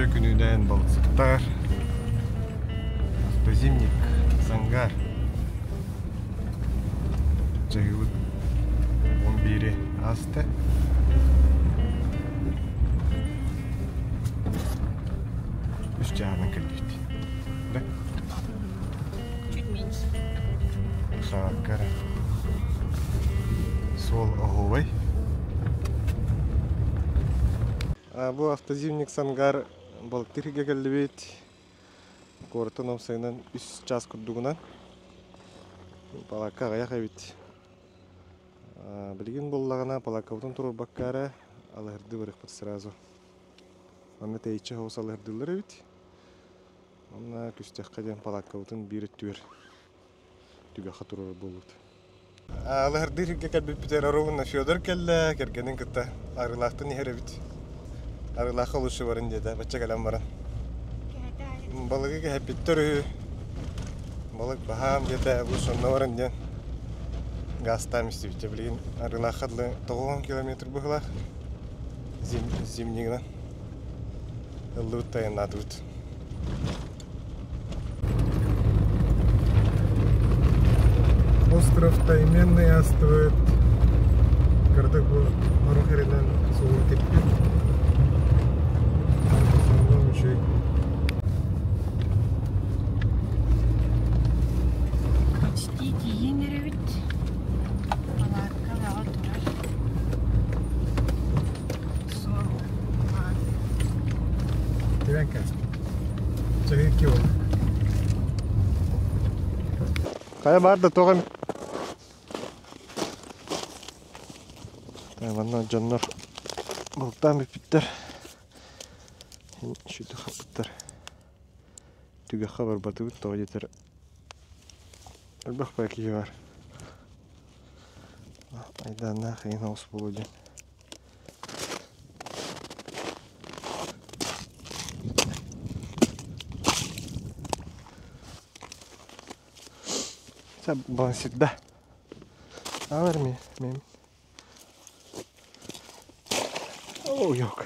Үтүө күнүнэн балыксыттар. Автозимник Сангар. Чаһыыбыт 11-и ааста. Үс чааһынан кэлбит. Да? Чуть меньше. Сааккара. Суол оһуобай. Бу автозимник Сангар балыктыыр сиргэ кэллибит. Куораттан уопсайынан үс час курдугунан. Палаакка аҕыйах эбит. Билигин буоллаҕына палааккабытын туруорбакка эрэ алыһырдыы барыахпыт сразу. Манна тэйиччи соҕус алыһырдыыллар эбит. Уонна күстэххэ диэн палааккабытын биир өттүгэр түгэххэ туруорар буолбут. Алыһырдыыр сиргэ кэлбиппитигэр оруобуна Федор кэллэ, кэргэнин кытта Арыылаахтан иһэр эбит. Арыылаахха лучше барын диэтэ, бачча кэлэн баран. Балыгы кэһэппиттэр үһү. Балык баһаам диэтэ, лучше онно баран диэн газтаан истибитэ. Билигин Арыылаахха дылы 90 километр быһыылаах зимнигынан ыллыбыт да айаннаатыбыт. Остров Тайменный астыбыт. Кырдык бу орух эринэн суолу типпит. Сонун үчүгэй. Почти тиийэн эрэбит. Палатка бөҕө турар. Суол баар. Тирэн кээспит. Чэһи киол. Хайа баар да туох эмит. Манна дьоннор бултаан бүппүттэр. Сүтү хаппыттар. Түгэххэ барбатыбыт тоҕо диэтэр элбэх баа киһи бар. Айдааннаах эйин оҕус буолуо диэн. Балансирда. Алар ми, мен. О, yok.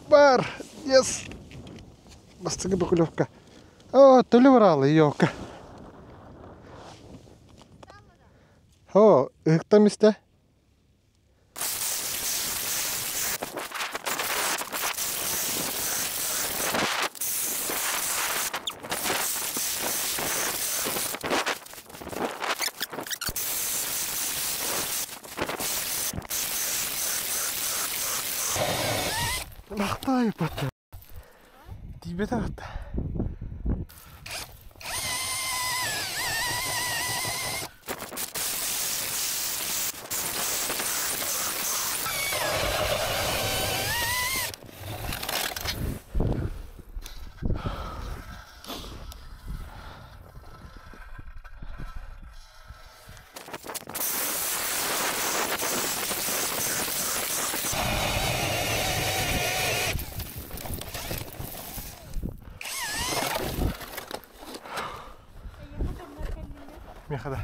Бар, yes. Бастакы поклевка. О, төлө бараалы, ёлка. О, ыһыктам истэ. Лахтай пата. Тиийбэтэх атта. Миэхэ да.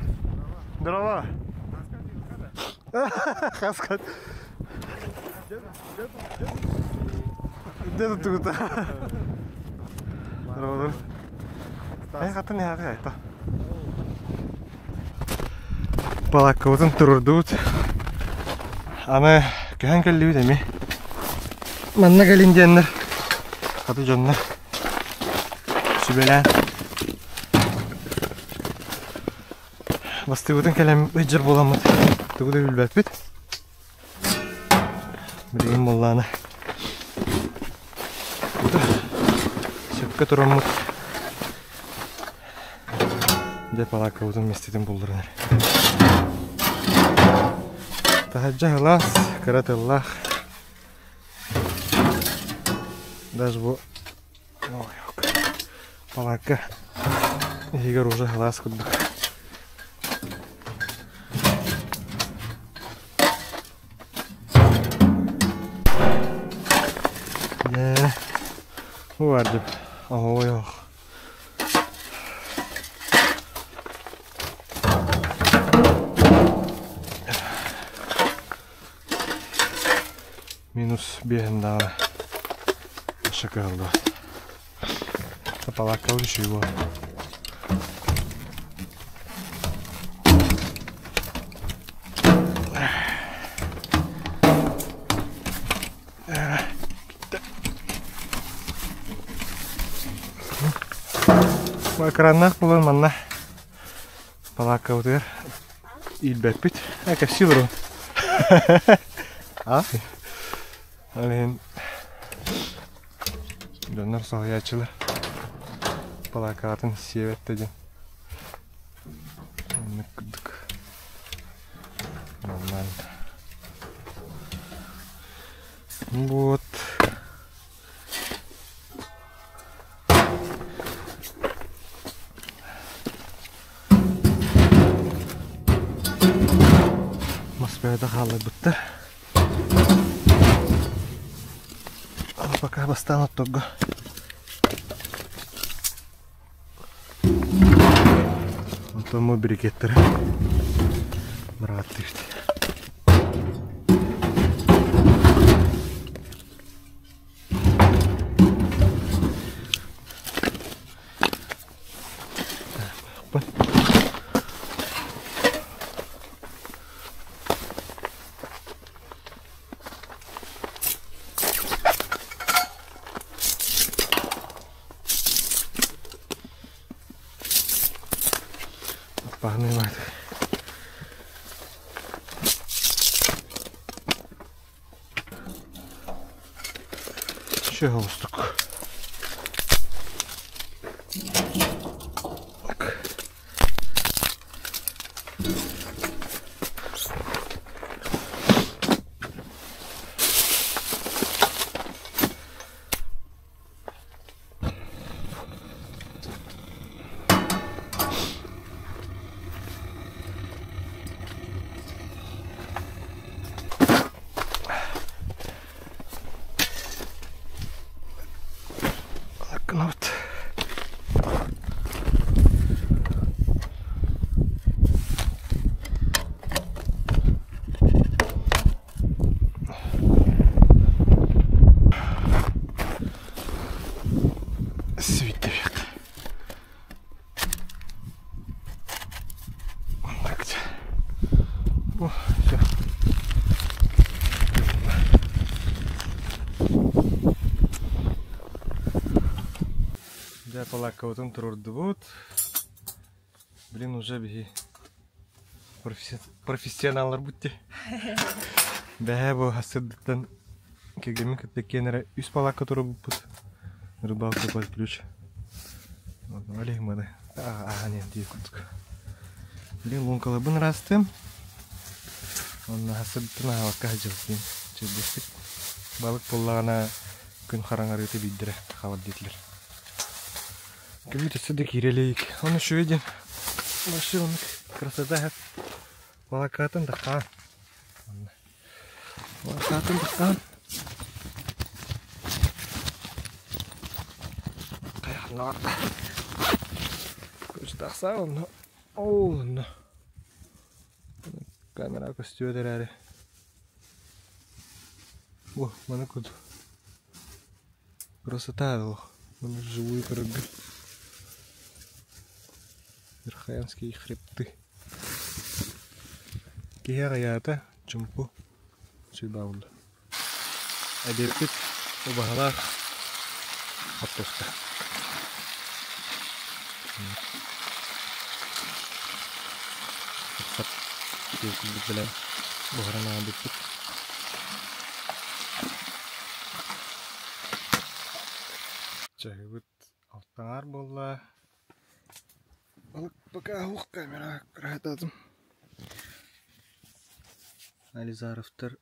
Здорово! Хаскат. Где тут Здорово. Ай хатын яғы айта. Балаккабытын туруордубут. Аны көһөн кэллибит эмиэ. Манна кэлин диэннэр хаты дьоннор сүбэлээн бастыыбытын кэлэн ыйдьар буоламмыт тугу да билбэппит. Билигин буоллаҕына сөпкө тураммыт дьэ палааккабытын миэстэтин булларан эрэ. Таһырдьа сылаас, кыра тыллаах. Даже бу палаакка иһигэр уже сылаас курдук. Дьэ, бу баар деп оһуой Минус биэһин даҕаны өссө кыһаллыбат. Палааккабыт үчүгэй буолар. Экраннаах буолан манна палааккабытыгар иилбэппит. Кэпсии олоробун. А? Ол иһин дьоннор соһуйааччылар палааккаҕытын сиэбэт да диэн. Оннук курдук. Нормально. Вот. Москвада хаалларбыттар. Пока бастаан отторго. Онтон бу брикеттэрэ бырааттыыбыт. Аппаһын Еще холостук. Так. Гынабыт. Свиттевик. Так. О, все. Дьэ, палааккабытын туруордубут. Блин, уже биһи профессионалларбыт дии. Бэһээ бу сырдыктан кэргэммин кытта иккиэн эрэ үс палаакка туруорбуппут. Рыбалка под ключ. Олег маны ааһан иһэн дии курдук. Блин, луҥкаларбын ыраастыам. Онно сырдыктан аһаабакка сылдьабыт чэйдэспит. Балык буоллаҕына күн хараҥарыыта биирдэрэ хаалар диэтилэр. Күммүт өссө да киирэ илик. Ону үчүгэй диэн вообще оннук красота Балакаатын да хаан. Балакаатын да хаан. Хайахна барда. Көстө тахса онно. Ол онно. Камера көстүбэт эрээри. О, маны куду. Красота олох. Маны вживую көрөргө. Верхоянские хребты. Киһи аҕыйаата, чумпу сыйбаабылла. Эбиэппит убаһалаах хортуоска. Бэлэм буһаран аҕалбыппыт. Чаһыыбыт алтаҥаар буолла. Балык пока ух камера ыраатаатым. Ализаровтар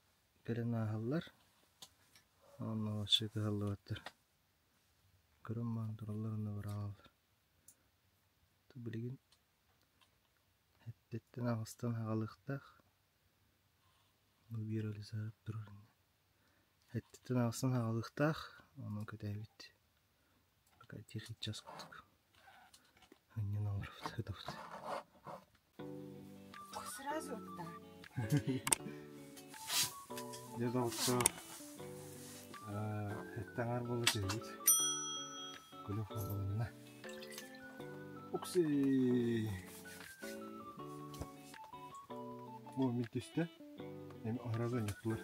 кэлэн ааһаллар. Онно вообще кыһаллыбаттар. Көрөн маан тураллар онно быраҕаллар. Билигин Эттиттэн аҕыстан аҕалыахтаах. Бу биир Ализаров турар иннэ. Эттиттэн аҕыстан аҕалыахтаах, онон кэтэһэбит. Пока тихий час курдук. Анньан олоробут, сытабыт. Сразу да. Дьэ доҕоттоор, Сэттэ аҥаар буолла түһүбүт. Күлүм холболунна. Укси! Бу мин түстэ. Эми оһоразы ойнаттылар.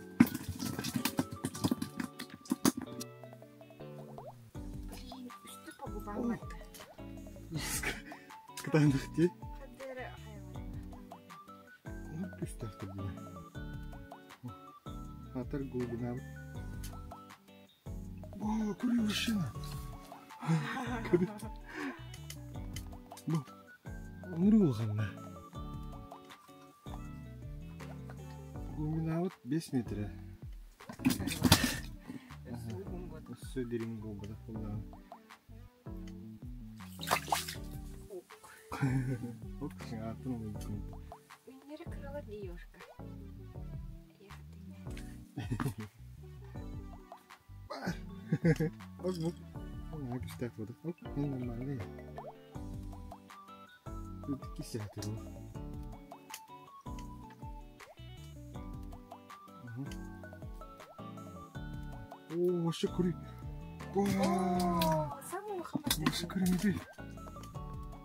Блин, үстэ по губам барда. Кытаанах дии. Күстээх турдуна. Атар глубинабыт. О, курю машина. Бу, оҥоруу улаханна. Глубинабыт 5 метрэ. Өссө дириҥ буолбатах буоллаҕына. Ок, атын улуйбуккун. Миннери кыралар девушка. Бар. Ок, бу. Күстээх буолду. Ок, эн нормальный. Тут кисээтэ бу. О, вообще кури. О, самый улахан Вообще кури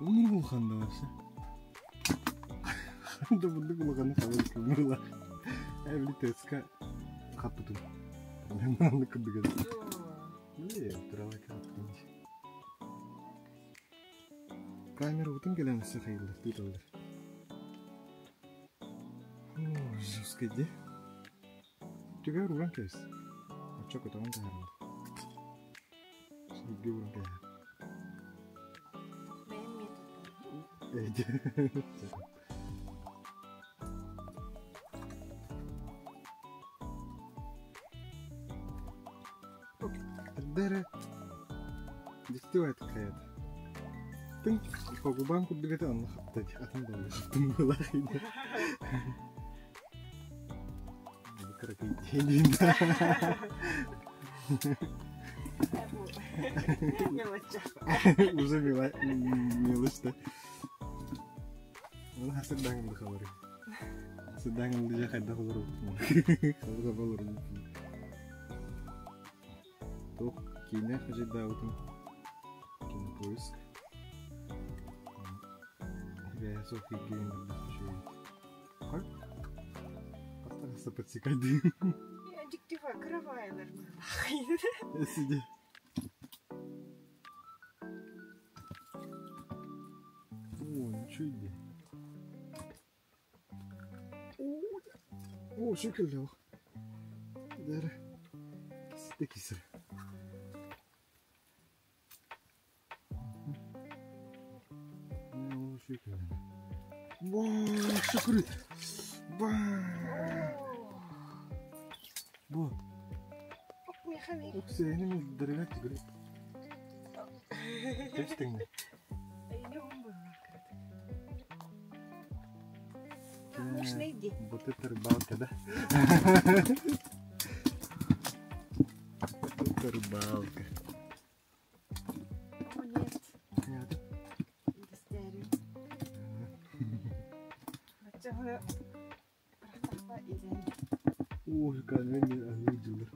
Умur улахан да вообще. Да бундук улаханы хабар кымырла. Эбли тецка хаппытым. Мен кырдыгын. Э, турала каптым. Камера утун келен сахайлар, тыыталлар. Жесткий де. Түгэр уран кэс. Оччо көтөҕөн таһаарар. Сиргэ уран кээһэр. Бэйэм метод. Эрдэ дьикти баҕайытык хайата. Тыҥ погубаан курдук этэ онно хапта атын буолла хаптым быһыылаах иһинэ. Кыракый диин Уже мелочь да. Оны хасырдаҥын да хабары. Хасырдаҥын да хайдах олорбутун. Хабыр олорбутун. Туох киинэ хажыйдаабытын Кинопоиск. Бэйэ суох кииргиэн барбах үчүгэй. Хой. Хастар подсекайдыы. Дьиктива кыравайлар. Сиди. О, ничего иди. О, шөкөллөөх. Дәрі. Кисте кисер. О, шөкөллөөх. Ба, шүкүр. Ба. Бу. Уксэни дырыга түгүр. Кэстиҥ. Можно иди. Вот это рыбалка, да? Вот это рыбалка. О, нет. Нет. Достярю. Баччаҕына бырахтахпа илэн. Ой, камень аһыы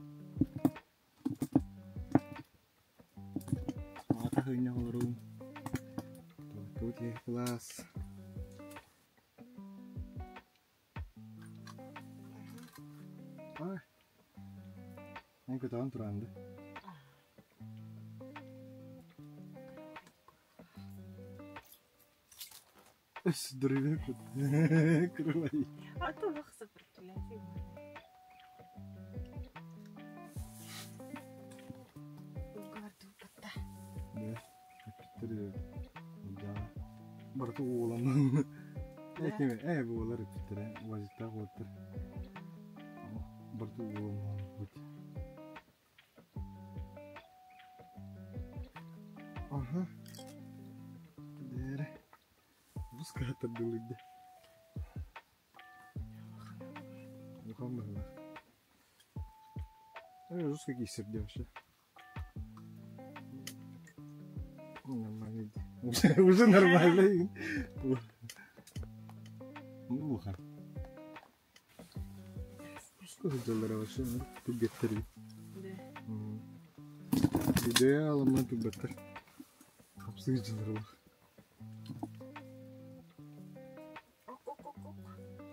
Аата хыынньах олоруум. Тут класс. Ай. Эн көтөҕөн тураан да. Өс дырыгы кырылай. А то сопротивляйся. Угар туппатта. Да. Эпиттер да. Барыта уоланан. Э э буолар эпиттер вазиттаах уоттар. Барыта уоланан бут. Ага. Дere. Бус каатардылыйда. Улахан быһыылаах. Э, жестко киирсэр вообще. Нормально. Уже нормально. Ну, улахан. Сылдьаллара вообще түргэттэр. Да. Дөйө аламман турбаттар. Хапсыгы дьыллар олох.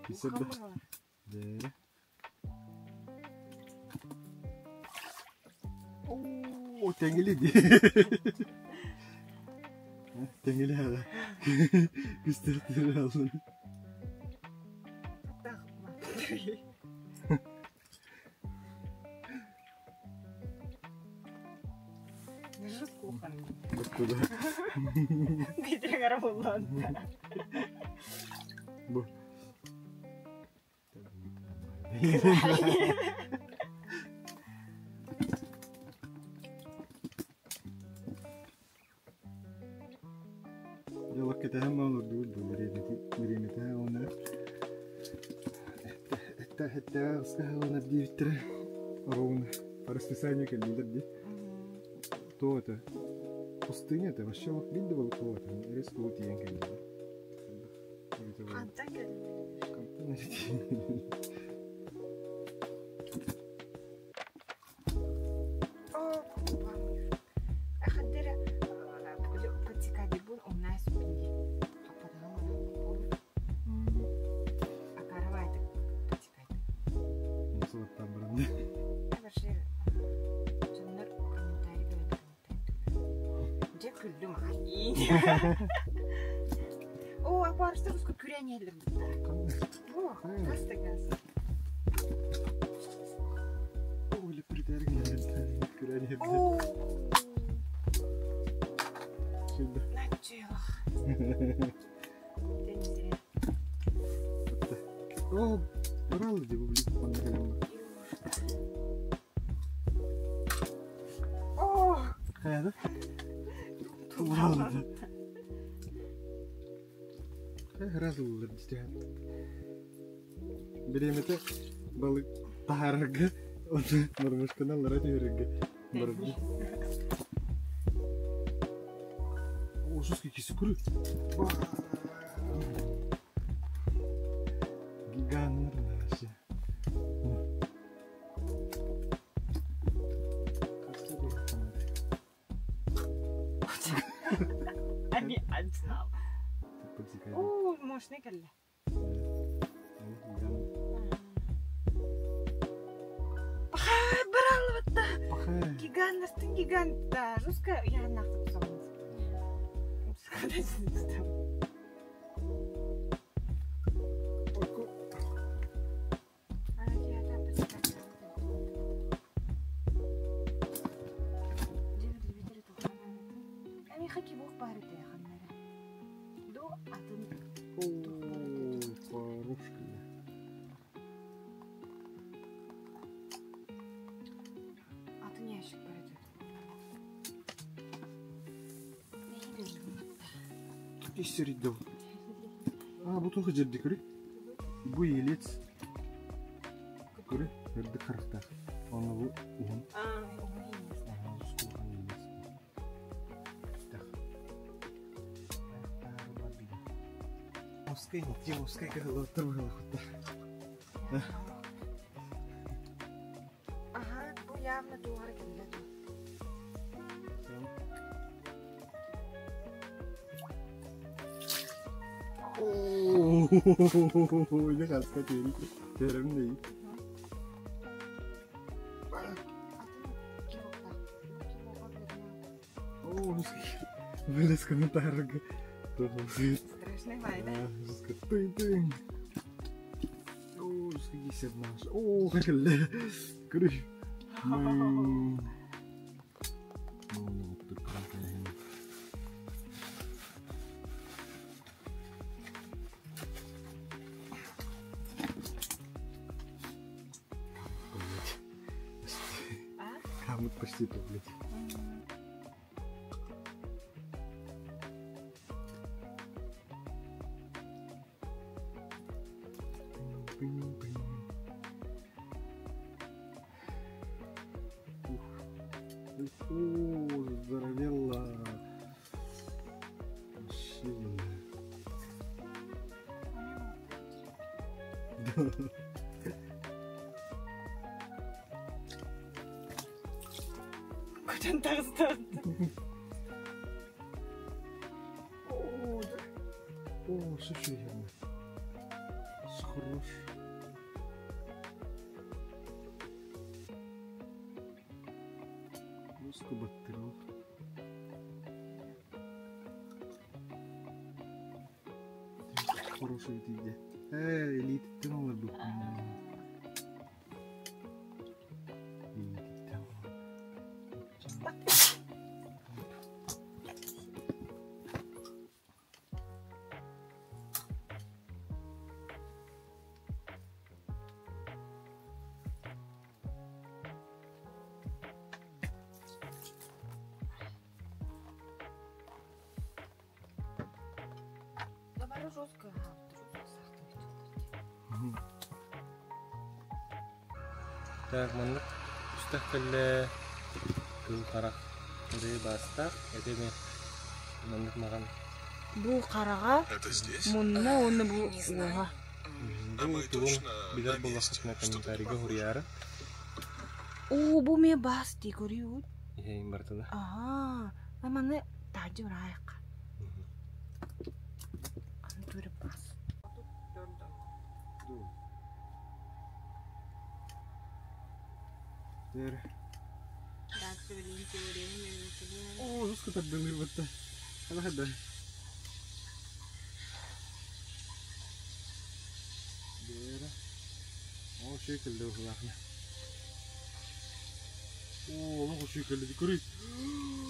Кисер да. Дээрэ. Оо, тэҥили дии. Тэҥили аҕа. Күстэртэр алын. Буккуда. Битиҥ буллан. Бу. Дьолок кэтэһэн олордубут бу бириэмэтэ уонна эттээх ысыһаланар диэбиттэрэ ровно по расписанию кэллилэр дии. То это пустыня это вообще вот видно было то это резко вот тиийэн кэллилэр. Хантан кэллилэр? Хантан Оо, акварста куска күрэн иһэллэр Оо, газ да газ. Оо. Начало. О, брал где вы О! Хайа Туралды. Раз ыллар дистиһэн. Бириэмэтэ балык таһаарарга, оны мормышканы аллара түһэрэргэ барарга. Ужас какие куры. Гигант вообще. Ами антинал. Оо, мощный кэллэ. Пахай, баралыбытта. Гиганттан гигантта. Жестко я нахтып соғыныз. О, порушка. Атын ящик бар edi. Иссериддил. А, бу туох дьэрди көрү. Бу елец. Көрү, үрдүк харахтаах. Оны бу уһун. А, Ага, скулхан елец. Так. Ускай, не ускай, как лоттер было хотта. Ага, бу явно тугар кэллэ. Оо, не хаска тери. Терем не. Оо, вылез комментарий. Страшный вайда. Тын-тын. Оо, сколько наш. Оо, как ле. Көрү. Ну, тут Камут почти тут, блядь. О, здоровелла. Вообще, Да. Көтөн таҕыста. О, слушай, Хорош. Музыка баттырыл. Хороший тиийдэ. Ээ, илиититтэн олорбуппун. Илиититтэн. Бары жестко Так, маннык үстэх кэллэ кыл харах ырыы баастаах это эмиэ маннык маҕан Бу хараҕа мунна уонна бу уоһа. Бу тугун билэр буоллаххытына комментарийга суруйаары. Оо, бу эмиэ баас дии көрүөҕүт. Иһэйин барытына. Аhaa, маны таһырдьа быраайахха. Аны туора баас. Тэр. Оо, жестко тардылыыр Хана Дера. Оо, шекелде ухулахна. Оо, олох шекелде көрүй.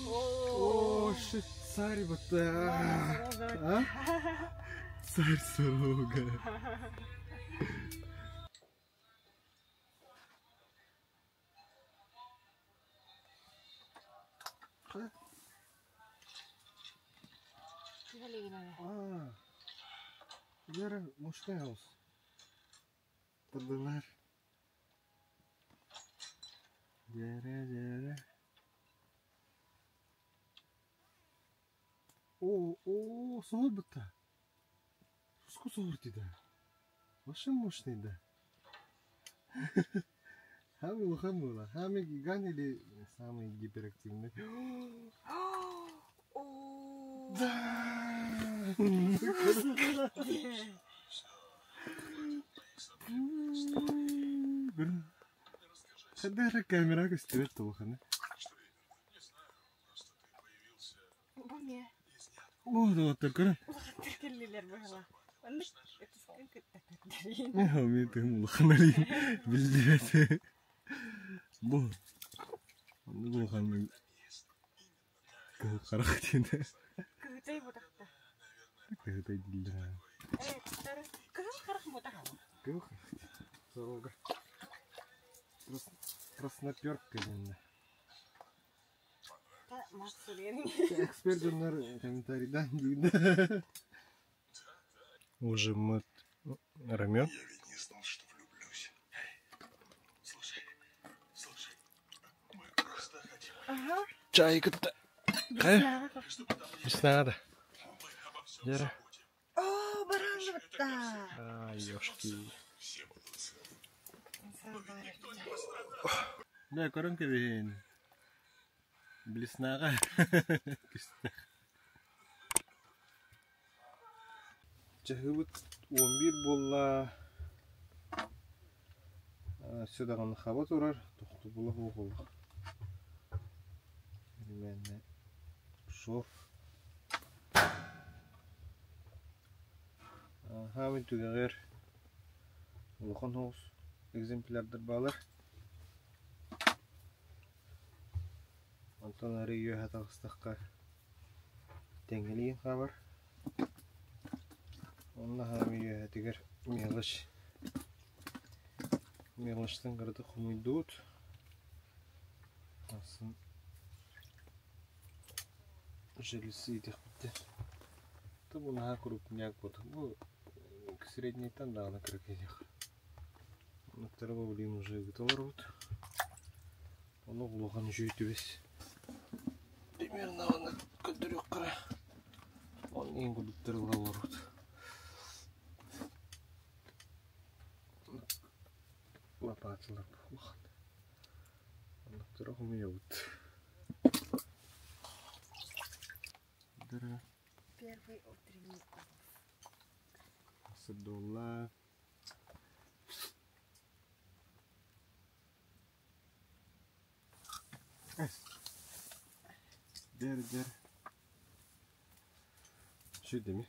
Оо, shit, царь батта. А? Царь сорога. А, Вера, мужская хаус. Тардылар. Дьэрэ, дьэрэ. Оо, оо, суһур бытта. Суску суһур дида. Вообще мощный да. Самый улахан буола. Самый гигант или самый гиперактивный? Да! Хадара камера көстүбэт улахана. Бу эмиэ. Оо, доҕоттор көрөн. Улахаттар кэллилэр быһыылаах. Маннык ытыскын кытта көрдөрейин. Мин тыһым улахан алин биллибэт. Бу оннук улахан кыһыл харах диэн. Кыһытай бутахта. Кыһытай дииллэр. Кыһыл харах бутах. Кыһыл харах. Сорога. Красноперка диэн. Эксперт дьоннор комментарийдан диин. Уже мы рамен. Я ведь не знал, что влюблюсь. Слушай, слушай, мы просто хотим... Ага. Чай кытта. Хайа? Надо. Мы обо всем Вера. забудем. Оо, баран бытта. Ай, ёшки. Все будут целы. Да, көрөн кэбиһин. Блеснаҕа. Күстэх. Чаһыыбыт 11 буолла. Өссө даҕаны хаба турар. Тохтобула суох олох. Именно шов. Хаамын түгэҕэр улахан соҕус экземплярдар баалар. Онтон арыы үөһэ таҕыстахха тэҥҥэлиин хаалар. Онно хаамыы үөһэтигэр мелочь мелочтан кыратык хомуйдубут. Ахсын железы иитиэхпит. Бу наһаа крупняк буолла. Бу среднейтан даҕаны кыра киһиэхэ. Оннуктары бу билигин уже ыыта олоробут. Ону улахан үчүгэй түбэс. Примерно онно көрдөрүөххэ Он ең курдуктары ыла олоробут. Лопаталар улахан. Оннуктары хомуйабыт. Первый утренний Сырдулла. Дер дер. Şu değil mi?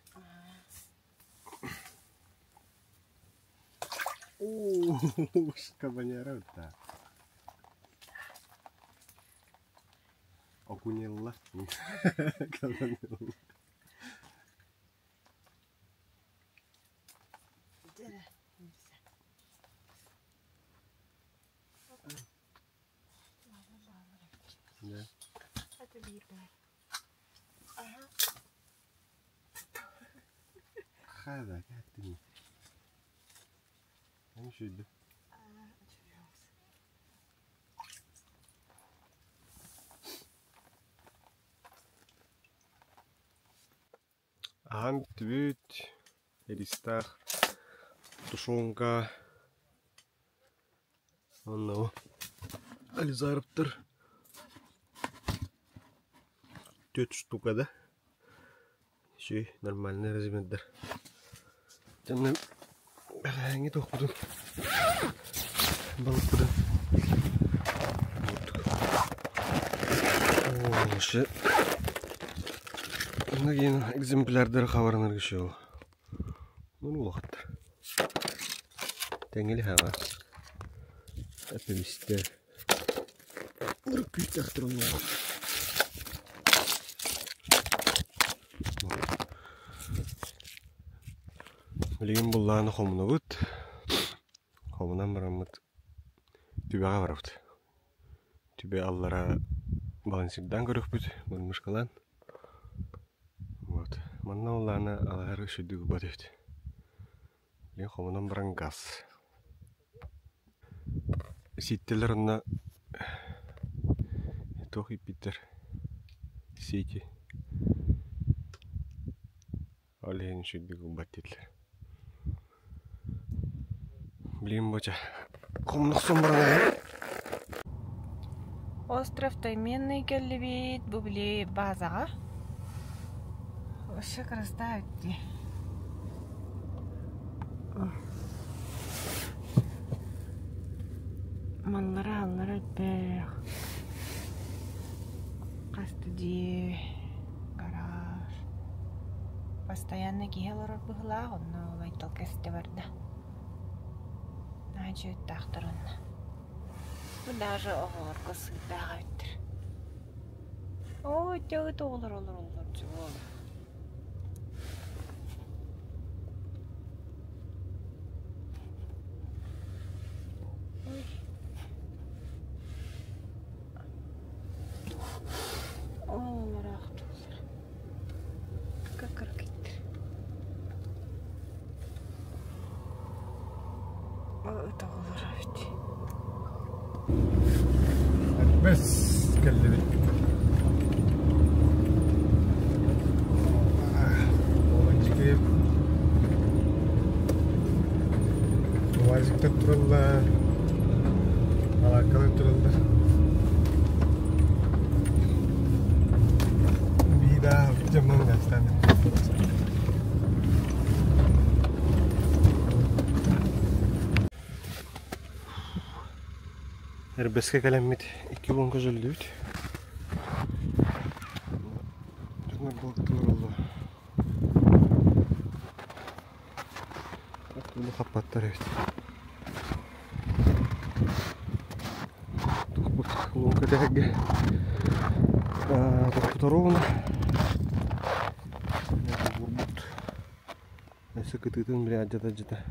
Оо, кабанера да. Окунелла. Кабанелла. Да. Это биир баар. Хада, каттыми. Аны шүйді. Аһан бүттүбүт, эристаах тушенка, онно Ализаровтар түөрт штука да үчүгэй нормальный размердар. Дьонно бэҕэһээҥҥи туохпутун балыкпытын Вообще, многие экземплярдары хабарынарга шел. Ну, улахаттар. Тэҥили хаҕа. Эпимистер. Күүстэхтэр Билигин буллааны хомунабыт. Хомунан бараммыт түбэҕэ барабыт. Түбэ аллара балансирдаан көрүөхпүт, мормышкалаан. Вот. Манна улаана алаһар үчүгдүк ылбат эбит. Билигин хомунан баран газ. Сииттэлэр онно туох ииппиттэр сети. Ол иһин үчүгдүк ылбат дииллэр. Билигин бача хомнохсон баран Остров Тайменный кэллибит, бу били базаҕа. Вообще красота дии. Маллара аллара элбэх. Хас да дьиэ, гараж. Постоянно киһи олорор быһыылаах, онно ол кэстэ барда. Наһаа үчүгэйдээх онно. Бу даже оҕолорго сыырдаах эбиттэр. Оо, ити оҕолор олороллор дьуол. Ой. Олороохтуулар. Как ракеттер. Ыт оҕолоро эбит. Бэс кэллибит. Уоланчикы УАЗиктар тураллар, балааккалар тураллар. Биир дьоммун гастан. Эрбэскэ кэлэммит икки уон көзөллүбүт. Дьоннор балыктыылар олло. Аттыны хаппаттар эбит. Тухпут луҥка тэһэргэ тохпут оруобуна. Буурбут. Өссө кытыытын били алдьата-алдьата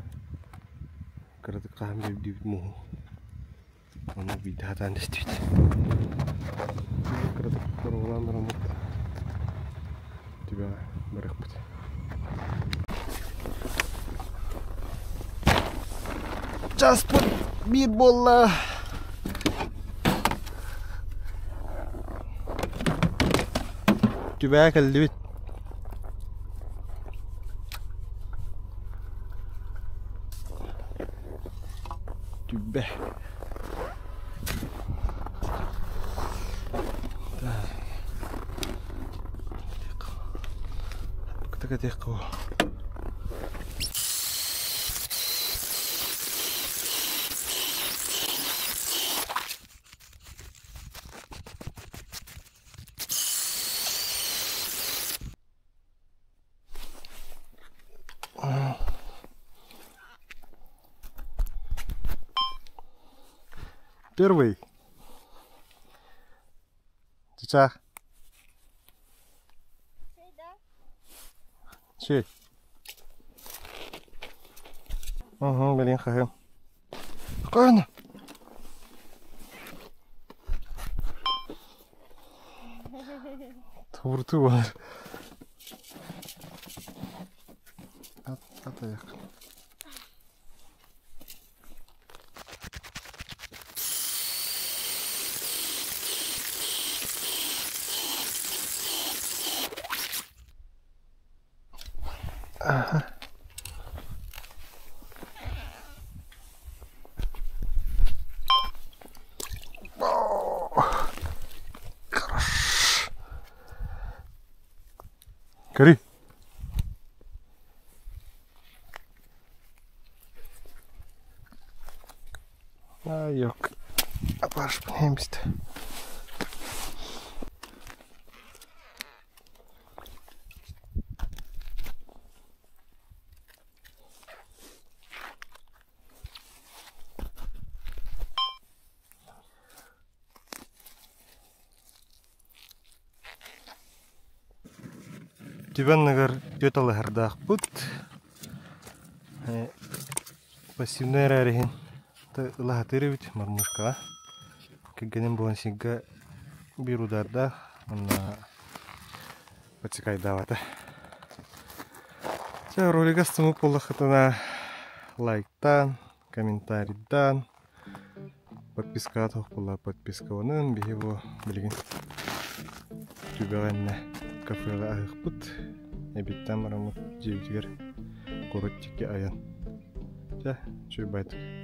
кыратык хаһан биэрдибит муоһу. Ону биирдэ сатаан дэстибит. Кыратык боруобалаан бараммыт түбэҕэ барыахпыт. Часпыт биир буолла. Түбэҕэ кэллибит. Түбэ. кэтиэххэ Первый. Чычаах. Чэй. Угу, блин, хаһым. Кана. Туурту бар. At, at ayak. Көрүй. Yok. Апаршпын хемсті. Түбэн түөт алыһардаахпыт. Пассивнай эрээри иһин ыла сатыыр эбит мормушкаҕа. Кэргэним буолан сиргэ биир удардаах уонна подсекайдаабата. Чэ, ролига астыммыт буоллаххытына лайктаан, комментарийдаан, подпискаҕа туох буолла подпискаланын биһи бу билигин түбэҕэ иннэ кафеҕа аһыахпыт эбиттэн бараммыт дьиэбитигэр куорат диэки айан. Чэ, үчүгэй байтык.